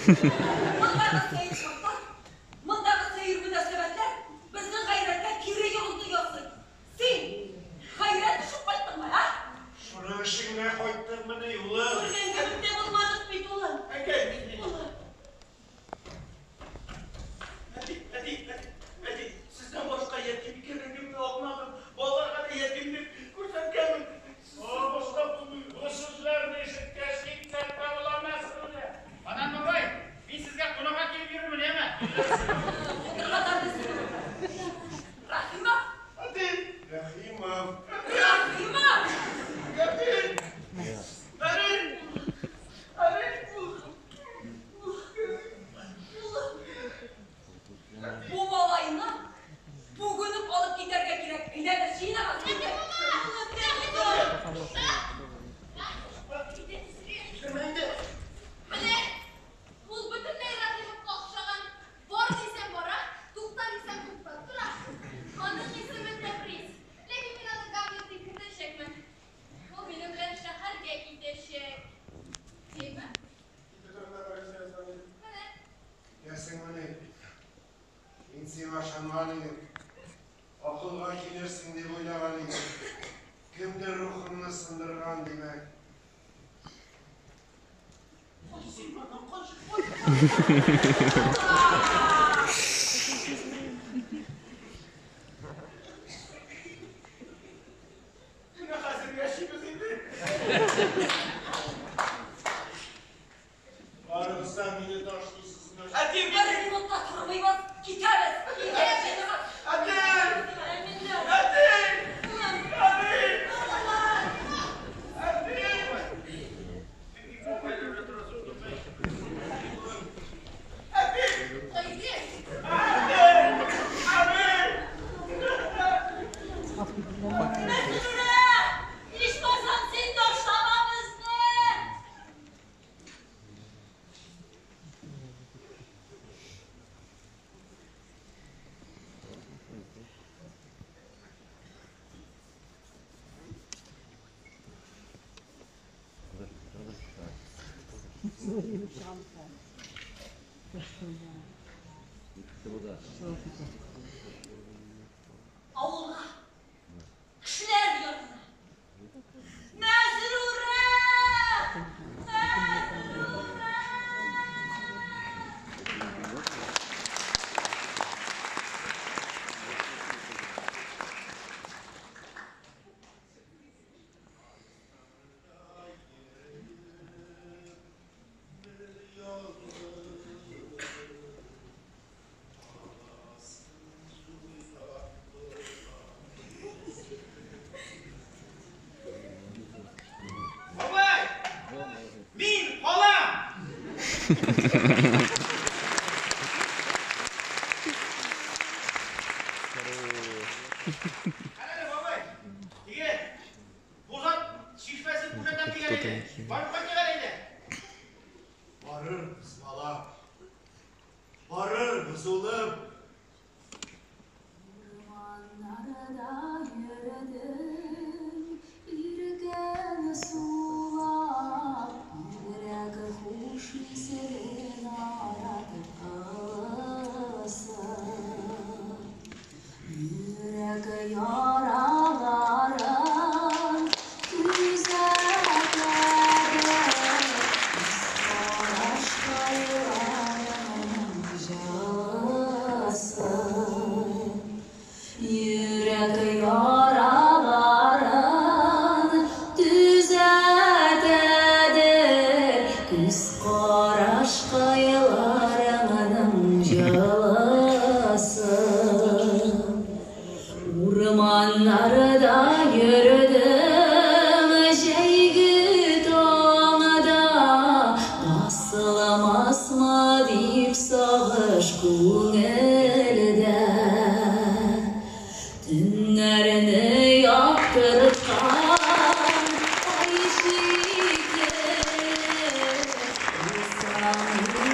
Мондагы сәер шартлар, мондагы сәер мөнәсәбәтләр безнең гайрәткә кире йогынты ясый. Син гайрәт төшеп кайттыңмы, ә? Шуның өчен генә кайттыңмыни, улым? Күргән кебек тә булмадык бит, улым. Әнкәй, мин, Улым. Әти, әти, әти, әти, сездән башка ятим икәнлегемне аңладым. Балаларга да ятимлек күрсәткәнмен. Сездән башка булмый. Бу сүзләрне ишеткәч, китсәк тә була Мәсрүрә. Анам бабай, мин сезгә кунакка килеп йөрермен, яме? Утырганнар безне. Рәхимов! Әти, Рәхимов. Рәхимов! әти, әни, әни. Бу малайны бүген үк алып китәргә кирәк. Әйдәгез, җыйнагыз. Менә ул бөтенләй Рәхимовка охшаган. Бар дисәң бара, тукта дисәң туктап тора. Аның исеме Тәбрис. Ләкин мин аны Гамлет дип йөртәчәкмен. Ул минем белән шәһәргә китәчәк. Димме? Менә. Китәсеңмени? Мин сиңа ышанган идем. Акылга килерсең дип уйлаган идем. Кемдер рухыңны сындырган, димәк. Син моннан кач. Менә хәзер яшибез инде. Барыгыз да мине ташлыйсызмы? Әти, Бер мин, минут та тормыйбыз. Китәбез. Китәбез, җыйнагыз. әти, Әминләү. әти, Улым. әни, Улым. әти. Әти, Әйдә. әти, әни. Мәсрүрә! Ичмасам син ташлама безне! Авылга, кешеләр янына. Мәсрүрә! Мәсрүрә! Бабай! Мин калам! Әле, бабай! Теге, Бузат чишмәсен күрсәтәм дигән иде. Барып кайтыйк әле инде. Барырбыз, балам. Барырбыз, улым. Урманнарда йөрдем, иркен сулап, йөрәк хуш исен нарат ысы. Йөрәк яраларын төзәтәдер, күз карашкайларының җылысы. Йөрәк яраларын төзәтәдер, күз карашкайларының җылысы. Урманнарда йөрдем җәйге таңда, басылмасмы дип сагыш күңелдә.